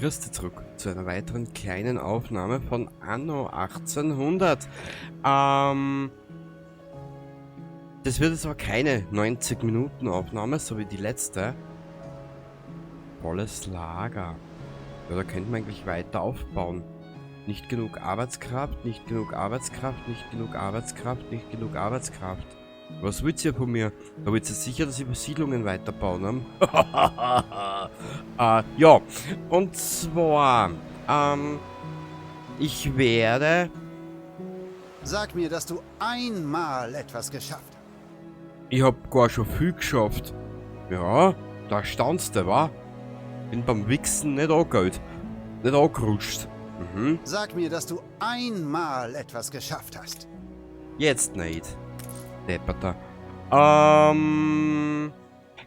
Grüß dich zurück zu einer weiteren kleinen Aufnahme von Anno 1800. Das wird jetzt aber keine 90 Minuten Aufnahme, so wie die letzte. Volles Lager. Ja, da könnte man eigentlich weiter aufbauen. Nicht genug Arbeitskraft, nicht genug Arbeitskraft, nicht genug Arbeitskraft, nicht genug Arbeitskraft. Was wollt ihr von mir? Da wollt ihr sicher, dass ich Siedlungen weiterbauen, ne? Ja, und zwar, ich werde... Sag mir, dass du einmal etwas geschafft hast. Ich hab gar schon viel geschafft. Ja, da staunst du, wa? Bin beim Wichsen nicht angeht. Nicht angerutscht. Mhm. Sag mir, dass du einmal etwas geschafft hast. Jetzt nicht. Depperter.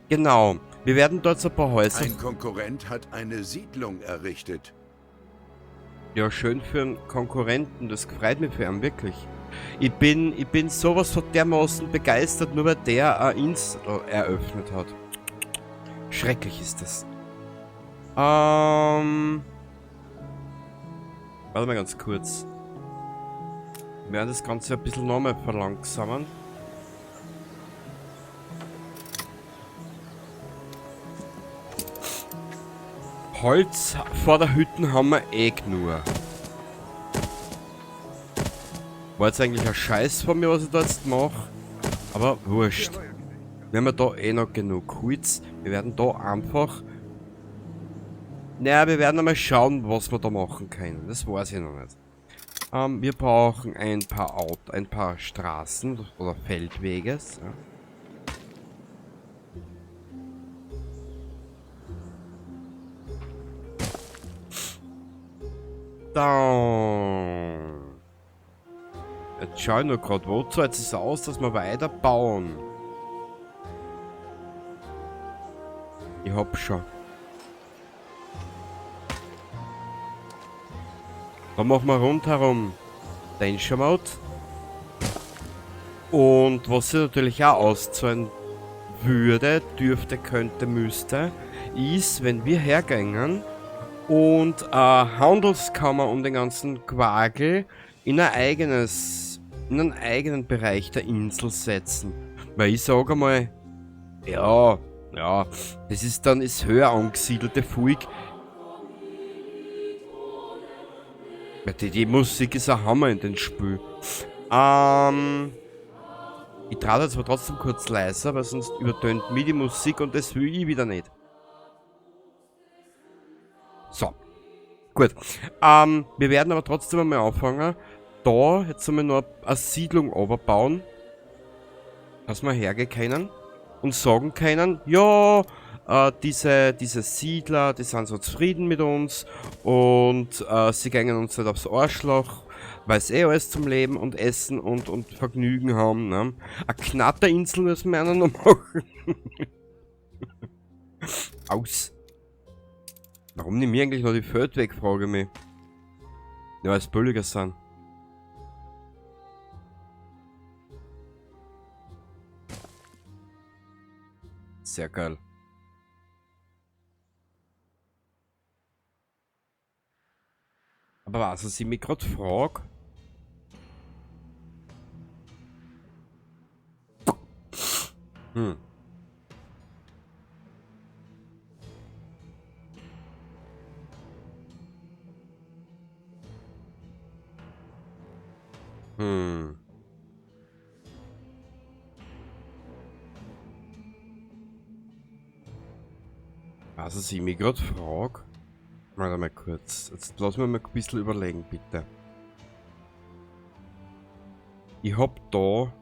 Genau. Wir werden dort so ein paar Häuser... Ein Konkurrent hat eine Siedlung errichtet. Ja, schön für einen Konkurrenten. Das freut mich für ihn, wirklich. Ich bin sowas von dermaßen begeistert, nur weil der eine Insel eröffnet hat. Schrecklich ist das. Warte mal ganz kurz. Wir werden das Ganze ein bisschen nochmal verlangsamen. Holz vor der Hütte haben wir eh genug. War jetzt eigentlich ein Scheiß von mir, was ich da jetzt mache. Aber wurscht. Wir haben ja da eh noch genug Holz. Wir werden da einfach... Naja, wir werden einmal schauen, was wir da machen können. Das weiß ich noch nicht. Wir brauchen ein paar Auto, ein paar Straßen oder Feldwege. So. Down. Jetzt schau ich nur grad, wo zahlt es aus, dass wir weiter bauen? Ich hab schon. Da machen wir rundherum Danger Mode. Und was sich natürlich auch auszahlen würde, dürfte, könnte, müsste, ist, wenn wir hergängen und Handelskammer und den ganzen Quagel in einen eigenen Bereich der Insel setzen. Weil ich sage mal, ja, ja, das ist dann das höher angesiedelte Volk. Ja, die Musik ist ein Hammer in den Spiel. Ich trage jetzt aber trotzdem kurz leiser, weil sonst übertönt mir die Musik und das will ich wieder nicht. So. Gut. Wir werden aber trotzdem einmal anfangen, da jetzt einmal noch eine Siedlung runterbauen, dass wir hergehen können und sagen können, ja, diese Siedler, die sind so zufrieden mit uns und sie gehen uns nicht aufs Arschloch, weil sie eh alles zum Leben und Essen und Vergnügen haben. Ne? Eine Knatterinsel müssen wir auch noch machen. Aus. Warum nehmen wir eigentlich noch die Feldweg, frage ich mich. Ja, weil es billiger sind. Sehr geil. Aber was ich mich grad frag? Was ich mich grad frag? Warte mal kurz. Jetzt lass mich mal ein bisschen überlegen, bitte. Ich hab da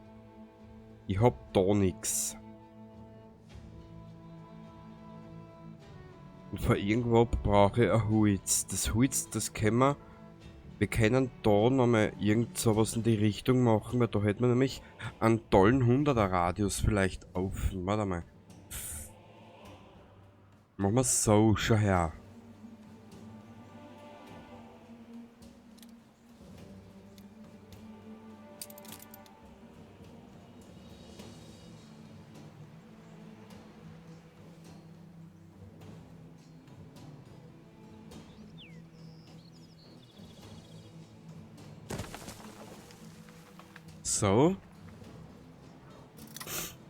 nix. Und von irgendwo brauche ich ein Holz. Das Holz, das können wir... Wir können da nochmal irgend sowas in die Richtung machen, weil da hätten wir nämlich einen tollen 100er Radius vielleicht auf. Warte mal. Machen wir so, schau her. So.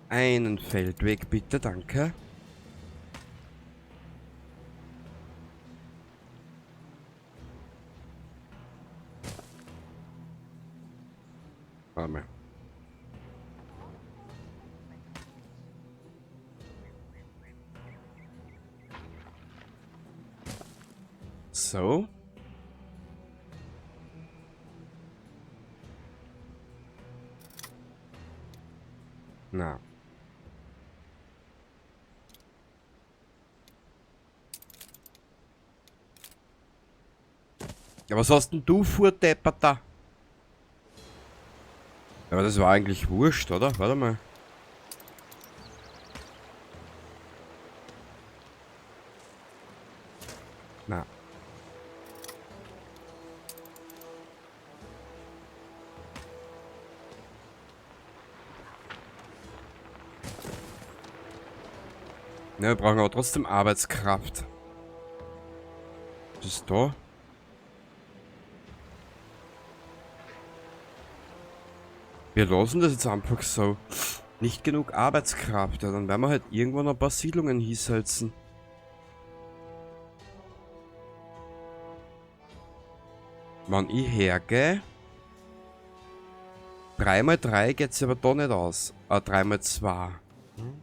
Einen Feldweg bitte, danke. Warte mal. So. Na. Ja, was hast denn du vor, Deppert? Aber das war eigentlich wurscht, oder? Warte mal. Na. Ja, wir brauchen aber trotzdem Arbeitskraft. Was ist da? Wir lassen das jetzt einfach so. Nicht genug Arbeitskraft. Ja, dann werden wir halt irgendwann ein paar Siedlungen hinsetzen. Wenn ich hergehe. 3 x 3 geht's aber da nicht aus. 3 x 2. Hm?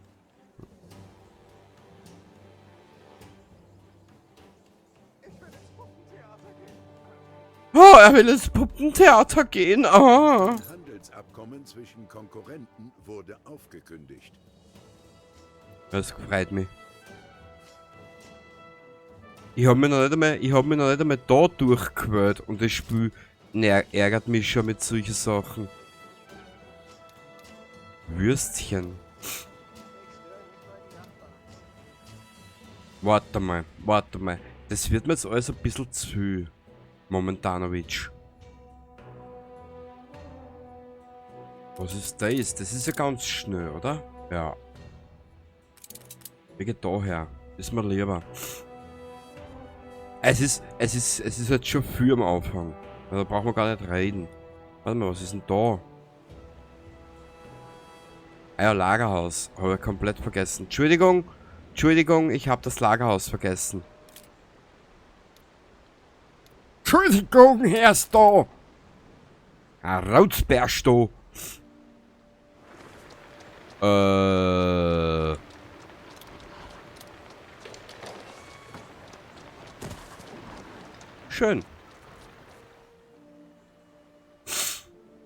Oh, er will ins Puppentheater gehen. Oh. Ein Handelsabkommen zwischen Konkurrenten wurde aufgekündigt. Das freut mich. Ich hab mich noch nicht einmal, ich hab mich noch nicht einmal da durchgequält und das Spiel ärgert mich schon mit solchen Sachen. Würstchen. Warte mal, warte mal. Das wird mir jetzt alles ein bisschen zu viel. Momentanovic. Was ist das? Das ist ja ganz schnell, oder? Ja. Wie geht da her? Ist mir lieber. Es ist halt schon viel am Anfang. Da brauchen wir gar nicht reden. Warte mal, was ist denn da? Ah ja, Lagerhaus. Habe ich komplett vergessen. Entschuldigung, Entschuldigung, ich habe das Lagerhaus vergessen. Entschuldigung, Herr Sto. Ah, Rauzbärsto. Schön.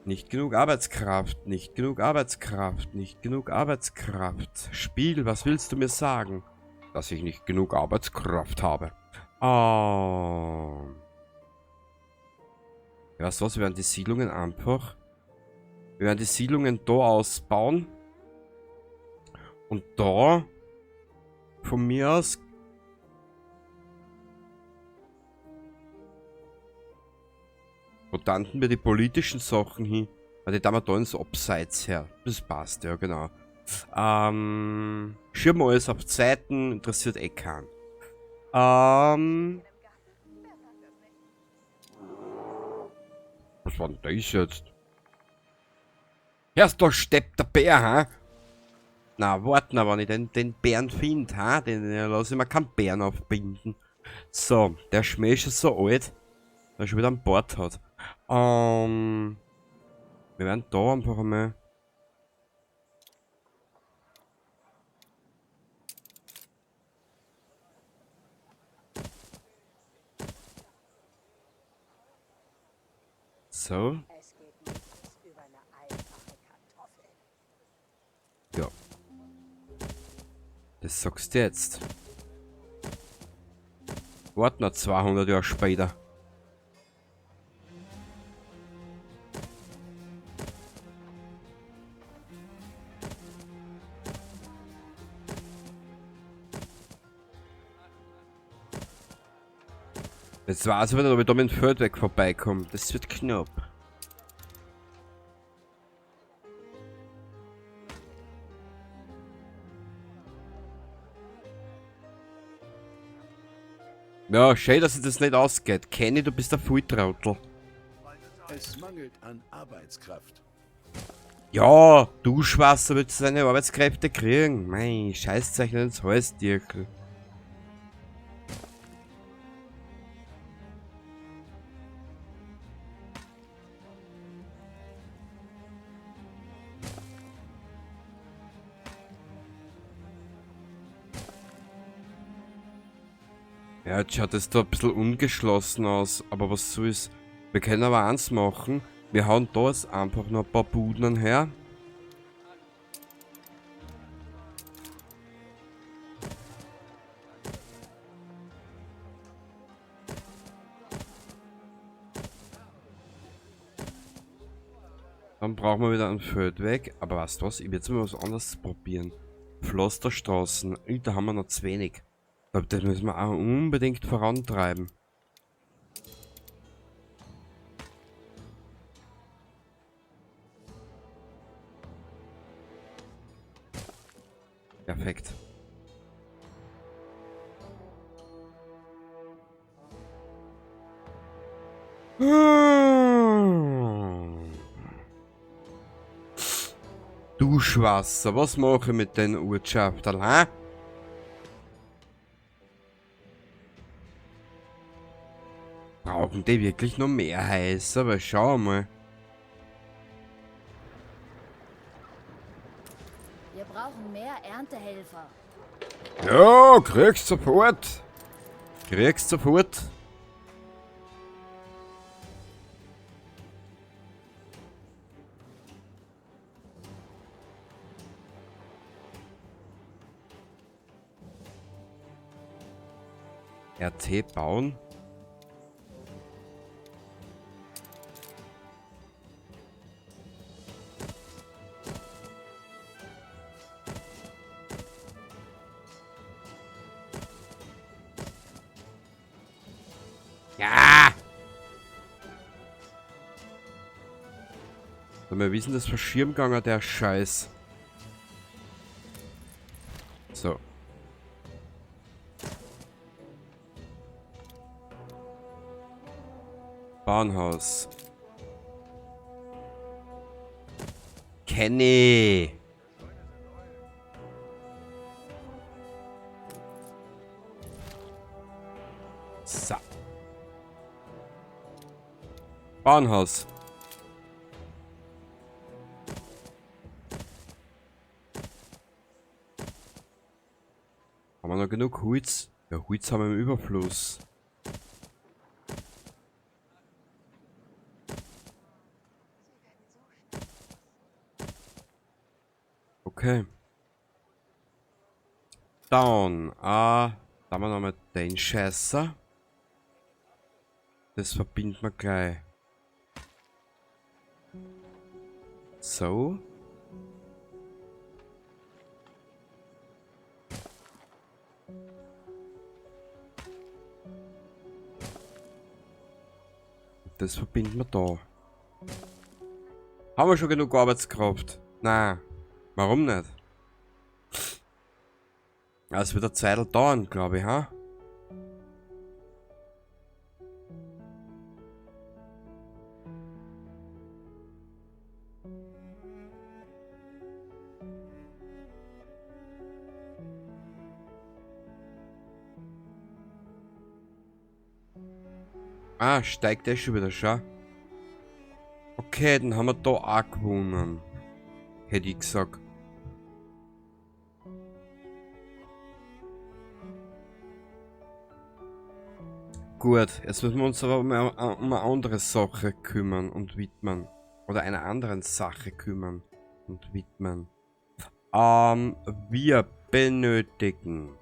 Nicht genug Arbeitskraft, nicht genug Arbeitskraft, nicht genug Arbeitskraft. Spiel, was willst du mir sagen? Dass ich nicht genug Arbeitskraft habe. Oh. Ja, weißt du was, wir werden die Siedlungen einfach... Wir werden die Siedlungen da ausbauen. Und da... Von mir aus... Wo tanten wir die politischen Sachen hin? Weil die da mal da ins Abseits her. Das passt, ja, genau. Schirm alles auf Zeiten, interessiert eh keinen. Was war denn das jetzt? Erst da steppt der Bär, ha? Na, warte mal, wenn ich den Bären find, ha? Den lass ich mir keinen Bären aufbinden. So, der Schmäh ist schon so alt, dass er schon wieder an Bord hat. Wir werden da einfach einmal... So. Es geht nichts über eine einfache Kartoffel. Ja. Das sagst du jetzt. Warte noch 200 Jahre später. Jetzt weiß ich nicht, ob ich da mit dem Feldweg vorbeikomme. Das wird knapp. Ja, schön, dass sich das nicht ausgeht. Kenny, du bist der Volltrottel. Es mangelt an Arbeitskraft. Ja, Duschwasser willst du deine Arbeitskräfte kriegen. Mei, Scheißzeichen ins Halsdirkel. Ja, jetzt schaut das da ein bisschen ungeschlossen aus, aber was so ist. Wir können aber eins machen. Wir hauen da jetzt einfach noch ein paar Buden her. Dann brauchen wir wieder einen Feldweg. Aber weißt du was? Ich werde jetzt mal was anderes probieren. Pflasterstraßen. Da haben wir noch zu wenig. Ich glaube, das müssen wir auch unbedingt vorantreiben. Perfekt. Duschwasser, was mache ich mit den Ortschaften, hä? Brauchen die wirklich noch mehr heiß? Aber schau mal. Wir brauchen mehr Erntehelfer. Ja, kriegst sofort. Kriegst sofort. RT bauen. Ja! Soll wir wissen, das Verschirmganger, der Scheiß. So. Bahnhaus. Kenny! So. Bahnhaus. Haben wir noch genug Holz? Ja, Holz haben wir im Überfluss. Okay. Down. Ah, da haben wir nochmal den Scheißer. Das verbinden wir gleich. So. Das verbinden wir da. Haben wir schon genug Arbeitskraft? Nein. Warum nicht? Ja, es wird eine Zeit dauern, glaube ich, ha? Ah, steigt der schon wieder, schau. Okay, dann haben wir da auch gewonnen. Hätte ich gesagt. Gut, jetzt müssen wir uns aber um eine andere Sache kümmern und widmen. Oder einer anderen Sache kümmern und widmen. Wir benötigen...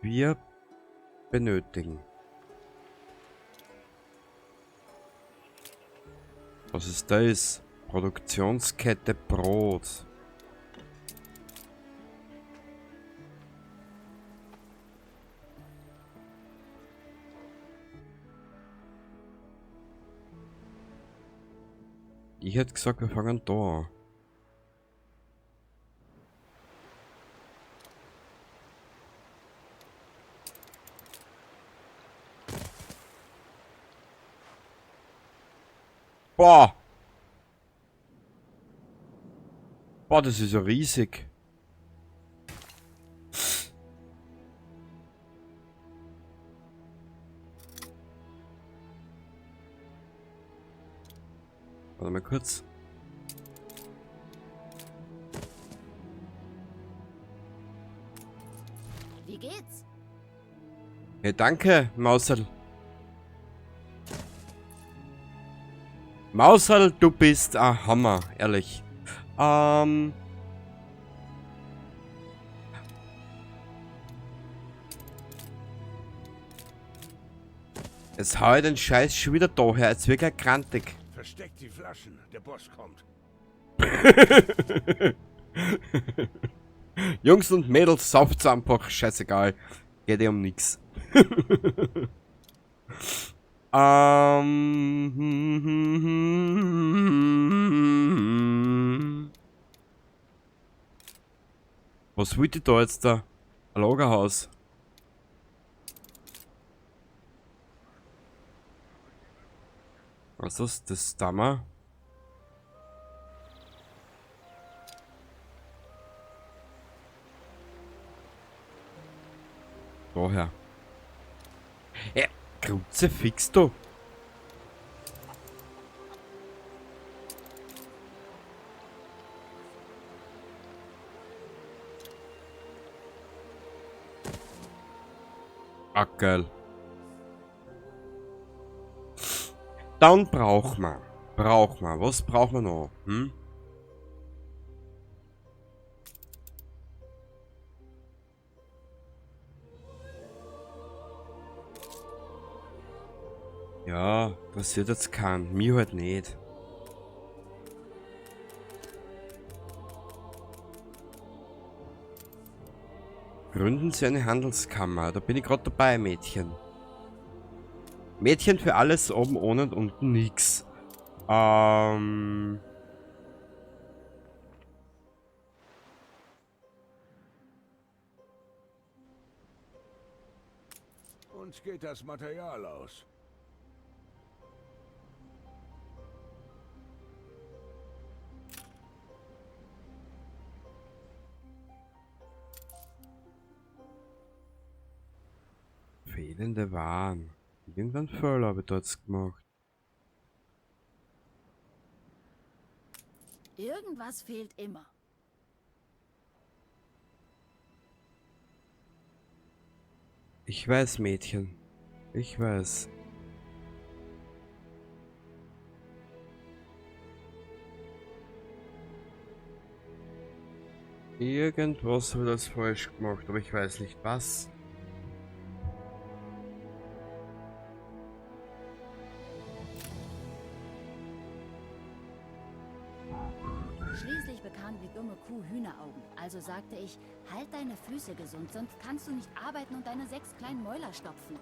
Wir benötigen. Was ist das? Produktionskette Brot. Ich hätte gesagt, wir fangen da an. Boah! Boah, das ist ja riesig. Warte mal kurz. Wie geht's? Hey, danke, Mausel. Mausel, du bist ein Hammer, ehrlich. Jetzt hau ich den Scheiß schon wieder da her, jetzt wird er krantig. Versteckt die Flaschen, der Boss kommt. Jungs und Mädels, sauft's einfach, scheißegal. Geht eh um nix. Was wollte ich da jetzt da? Ein Lagerhaus. Was ist das? Das Dammer? Daher. Ja, Kruzifix du. Ah, geil. Dann braucht man. Braucht man. Was braucht man noch? Hm? Ja, interessiert jetzt keinen. Mir halt nicht. Gründen Sie eine Handelskammer. Da bin ich grad dabei, Mädchen. Mädchen für alles oben ohne und unten nix. Uns geht das Material aus. Fehlende Waren. Irgendeinen Fehler habe ich da jetzt gemacht. Irgendwas fehlt immer. Ich weiß, Mädchen. Ich weiß. Irgendwas habe ich das falsch gemacht, aber ich weiß nicht was. Schließlich bekam die dumme Kuh Hühneraugen. Also sagte ich, halt deine Füße gesund, sonst kannst du nicht arbeiten und deine 6 kleinen Mäuler stopfen.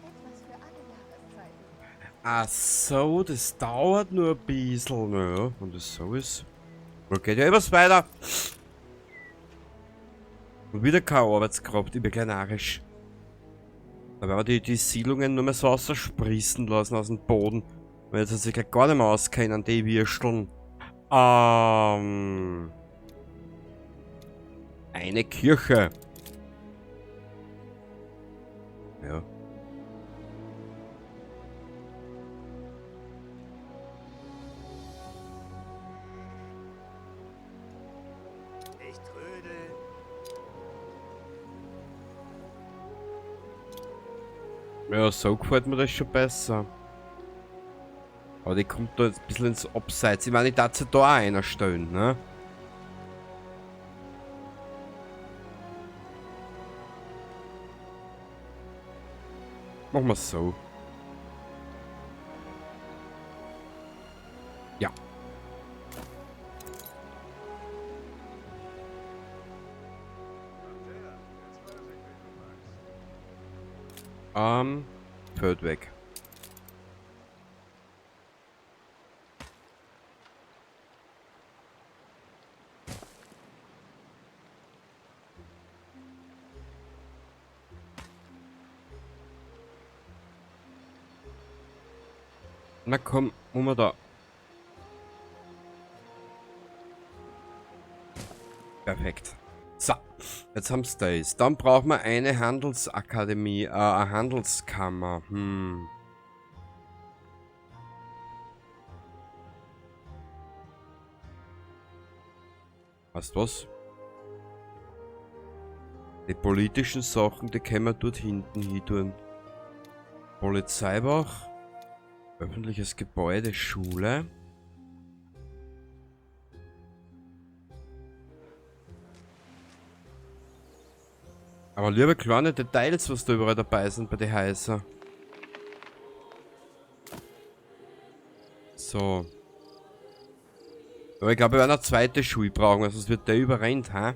Etwas für alle Jahreszeiten. Ach so, das dauert nur ein bisschen, ne? Wenn das so ist. Okay, geht ja etwas weiter. Und wieder keine Arbeitskraft, ich bin gleich narrisch. Da werden wir die Siedlungen nur mehr so aussprießen lassen aus dem Boden. Weil jetzt sich gleich gar nicht mehr auskennen, die Würsteln. Eine Kirche. Ja. Ich trödel. Ja, so gefällt mir das schon besser. Aber die kommt da jetzt ein bisschen ins Abseits. Ich meine, ich darf sie da auch einer stellen, ne? Machen wir's so. Ja. Fällt weg. Na komm, um da. Perfekt. So, jetzt haben wir das. Dann brauchen wir eine Handelsakademie, eine Handelskammer. Weißt du was? Die politischen Sachen, die können wir dort hinten hin tun. Polizeiwache, öffentliches Gebäude, Schule. Aber liebe kleine Details, was da überall dabei sind bei den Häusern. So. Aber ich glaube, wir werden eine zweite Schule brauchen, weil sonst wird der überrennt, hä?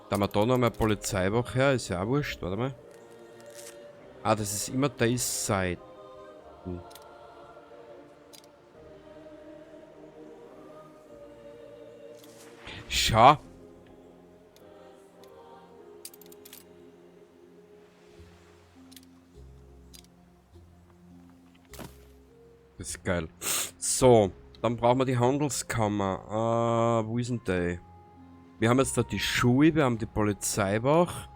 Da haben wir da noch mal Polizeiwache her, ist ja auch wurscht, warte mal. Ah, das ist immer die Seite. Schau. Das ist geil. So, dann brauchen wir die Handelskammer. Wo ist denn die? Wir haben jetzt da die Schule, wir haben die Polizeiwache.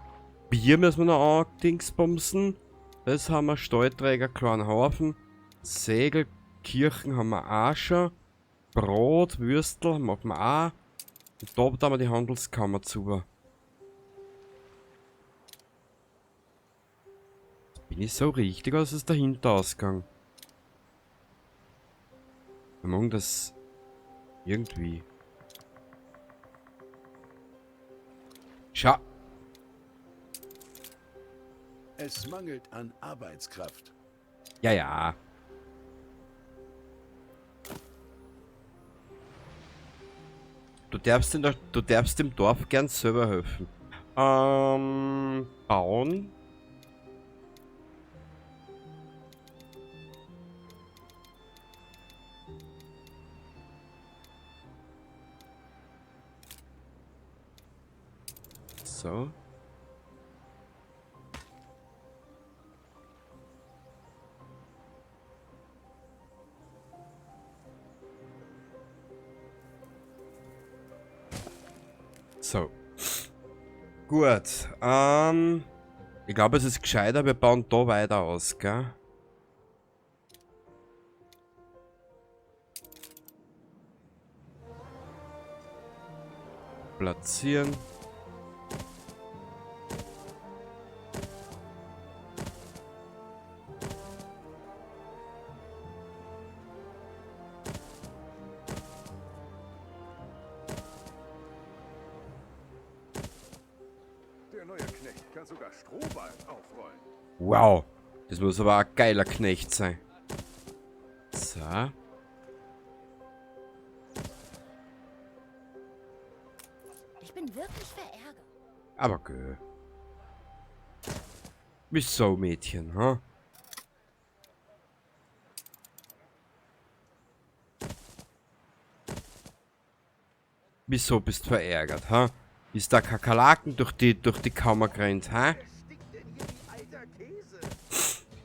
Bier müssen wir noch andingsbumsen. Das haben wir, Stallträger, kleinen Hafen. Segel, Kirchen haben wir auch schon. Brot, Würstel machen wir auch. Und da haben wir die Handelskammer zu. Bin ich so richtig oder ist es der Hinterausgang? Wir machen das irgendwie. Schau. Es mangelt an Arbeitskraft. Ja, ja. Du darfst dem Dorf gern selber helfen. Bauen. So. So. Gut. Ich glaube, es ist gescheiter, wir bauen da weiter aus, gell? Platzieren. Der neue Knecht kann sogar Strohballen aufrollen. Wow, das muss aber ein geiler Knecht sein. So. Ich bin wirklich verärgert. Aber gö. Wieso, Mädchen, ha? Wieso bist du verärgert, ha? Ist da Kakerlaken durch die Kammer gerannt, ha?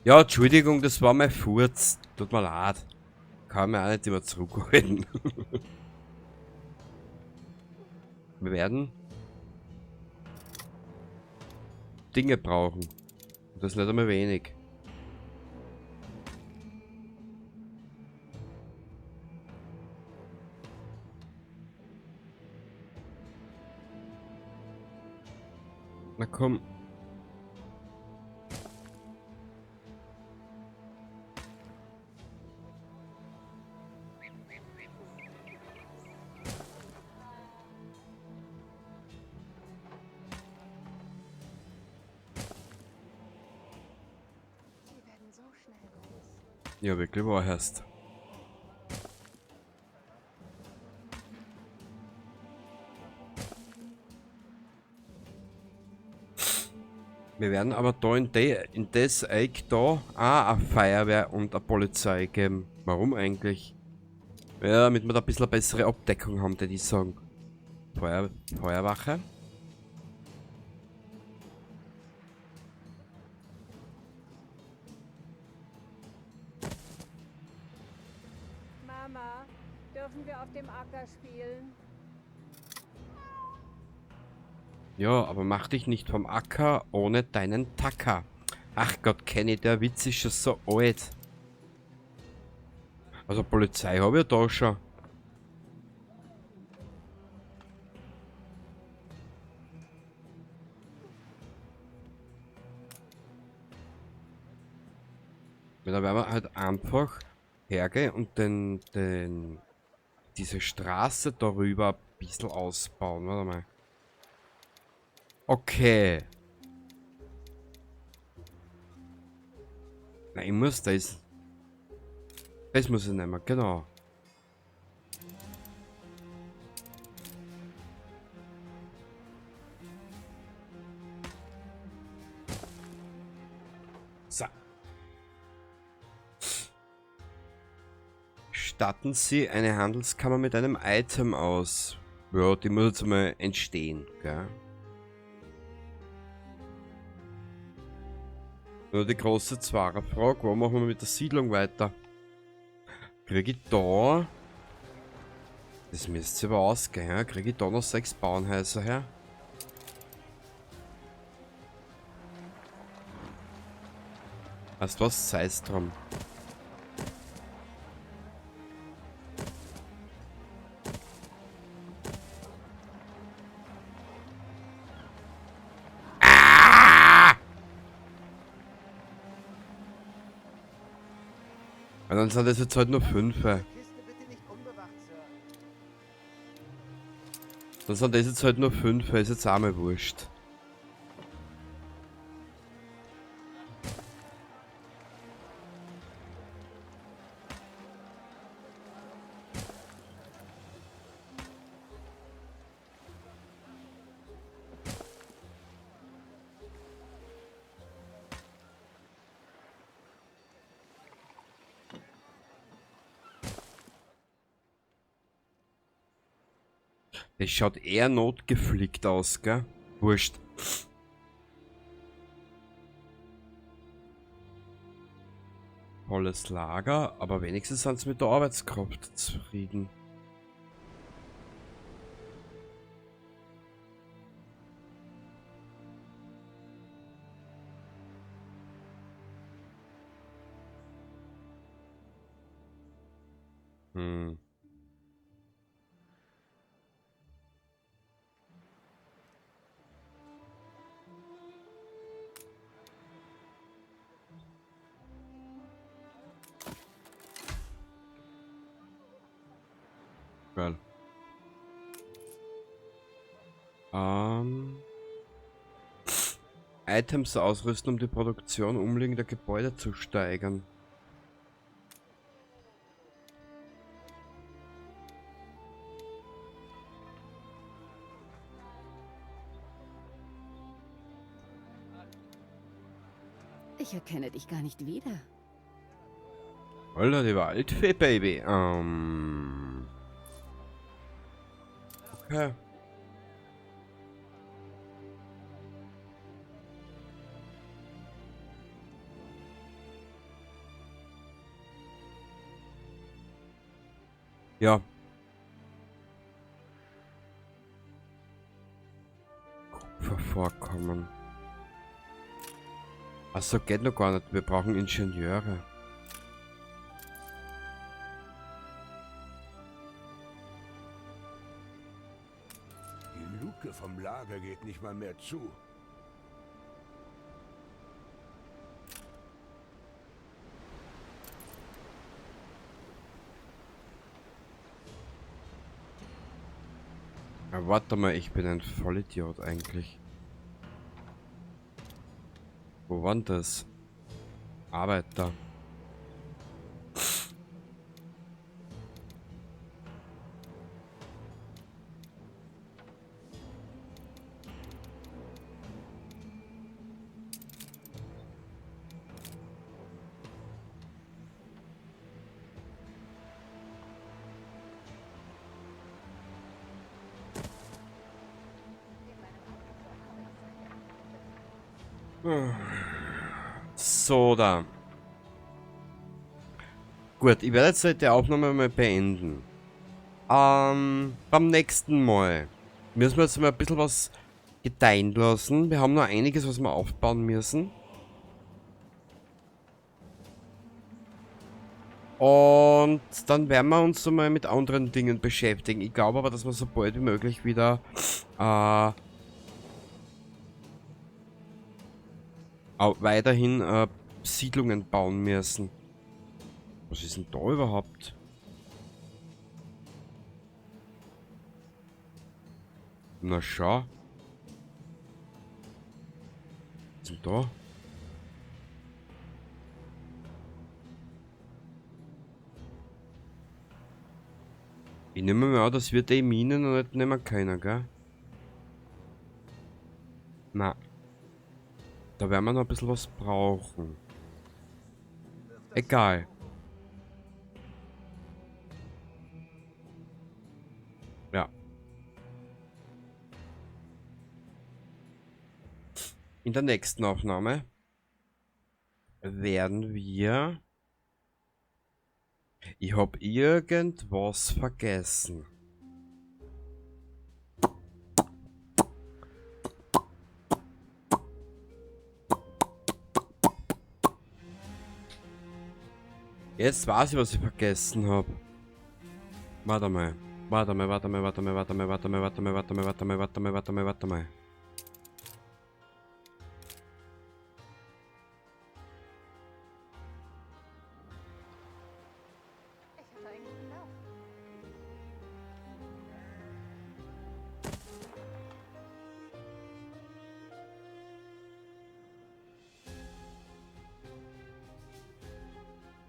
Ja, Entschuldigung, das war mein Furz. Tut mir leid. Kann mir auch nicht immer zurückhalten. Wir werden Dinge brauchen. Und das nicht einmal wenig. Na komm. Ja, wirklich wahr heißt. Wir werden aber da in das Eck da auch eine Feuerwehr und eine Polizei geben. Warum eigentlich? Ja, damit wir da ein bisschen eine bessere Abdeckung haben, würde ich sagen. Feuerwache. Mama, dürfen wir auf dem Acker spielen? Ja, aber mach dich nicht vom Acker ohne deinen Tacker. Ach Gott, Kenny, der Witz ist schon so alt. Also Polizei habe ich da schon. Ja, da werden wir halt einfach hergehen und diese Straße darüber ein bisschen ausbauen. Warte mal. Okay. Na, ich muss das. Das muss ich nehmen, genau. So. Statten Sie eine Handelskammer mit einem Item aus. Ja, die muss jetzt mal entstehen, gell? Nur die große Zwarer-Frage, wo machen wir mit der Siedlung weiter? Krieg ich da... Das müsste aber ausgehen, ja? Krieg ich da noch 6 Bauernhäuser her? Weißt du was? Sei's drum. Und dann sind das jetzt halt nur 5. Dann sind das jetzt halt nur 5, ist jetzt auch mal wurscht. Das schaut eher notgeflickt aus, gell? Wurscht. Volles Lager, aber wenigstens sind sie mit der Arbeitskraft zufrieden. Geil. Items ausrüsten, um die Produktion umliegender Gebäude zu steigern. Ich erkenne dich gar nicht wieder. Alter, die Waldfee, Baby. Okay. Ja. Kupfervorkommen. Achso, geht noch gar nicht. Wir brauchen Ingenieure. Die Luke vom Lager geht nicht mal mehr zu. Ja, warte mal, ich bin ein Vollidiot eigentlich. Wo war denn das? Arbeiter. So, da. Gut, ich werde jetzt die Aufnahme mal beenden. Beim nächsten Mal müssen wir jetzt mal ein bisschen was gedeihen lassen. Wir haben noch einiges, was wir aufbauen müssen. Und dann werden wir uns einmal mit anderen Dingen beschäftigen. Ich glaube aber, dass wir so bald wie möglich wieder auch weiterhin Siedlungen bauen müssen. Was ist denn da überhaupt? Na schau. Was ist denn da? Ich nehme mal an, dass wir die Minen noch nicht nehmen können, gell? Na. Da werden wir noch ein bisschen was brauchen. Egal. Ja. In der nächsten Aufnahme werden wir... Ich hab irgendwas vergessen. Jetzt weiß ich, was ich vergessen hab. Warte mal. Warte mal, warte mal, warte mal, warte mal, warte mal, warte mal, warte mal, warte mal, warte mal, warte mal, warte mal.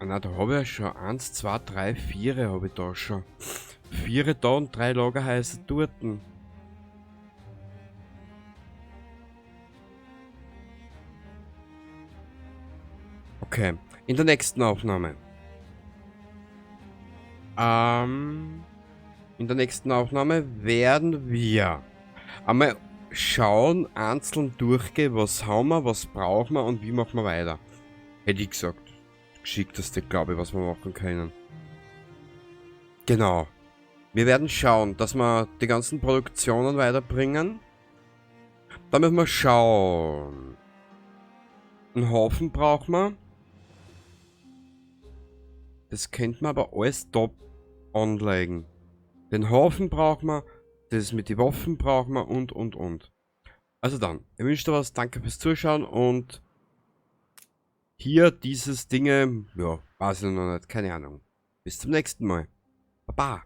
Na, da hab ich ja schon 1, 2, 3, 4 hab ich da schon. 4 da und 3 Lagerhäuser dorten. Okay, in der nächsten Aufnahme. In der nächsten Aufnahme werden wir einmal schauen, einzeln durchgehen, was haben wir, was brauchen wir und wie machen wir weiter. Hätte ich gesagt. Geschickteste, glaube ich, was wir machen können. Genau. Wir werden schauen, dass wir die ganzen Produktionen weiterbringen. Da müssen wir schauen. Einen Haufen brauchen wir. Das könnte man aber alles top anlegen. Den Haufen brauchen wir, das mit den Waffen brauchen wir und. Also dann, ich wünsche dir was, danke fürs Zuschauen und hier dieses Dinge, ja, weiß ich noch nicht, keine Ahnung. Bis zum nächsten Mal. Baba.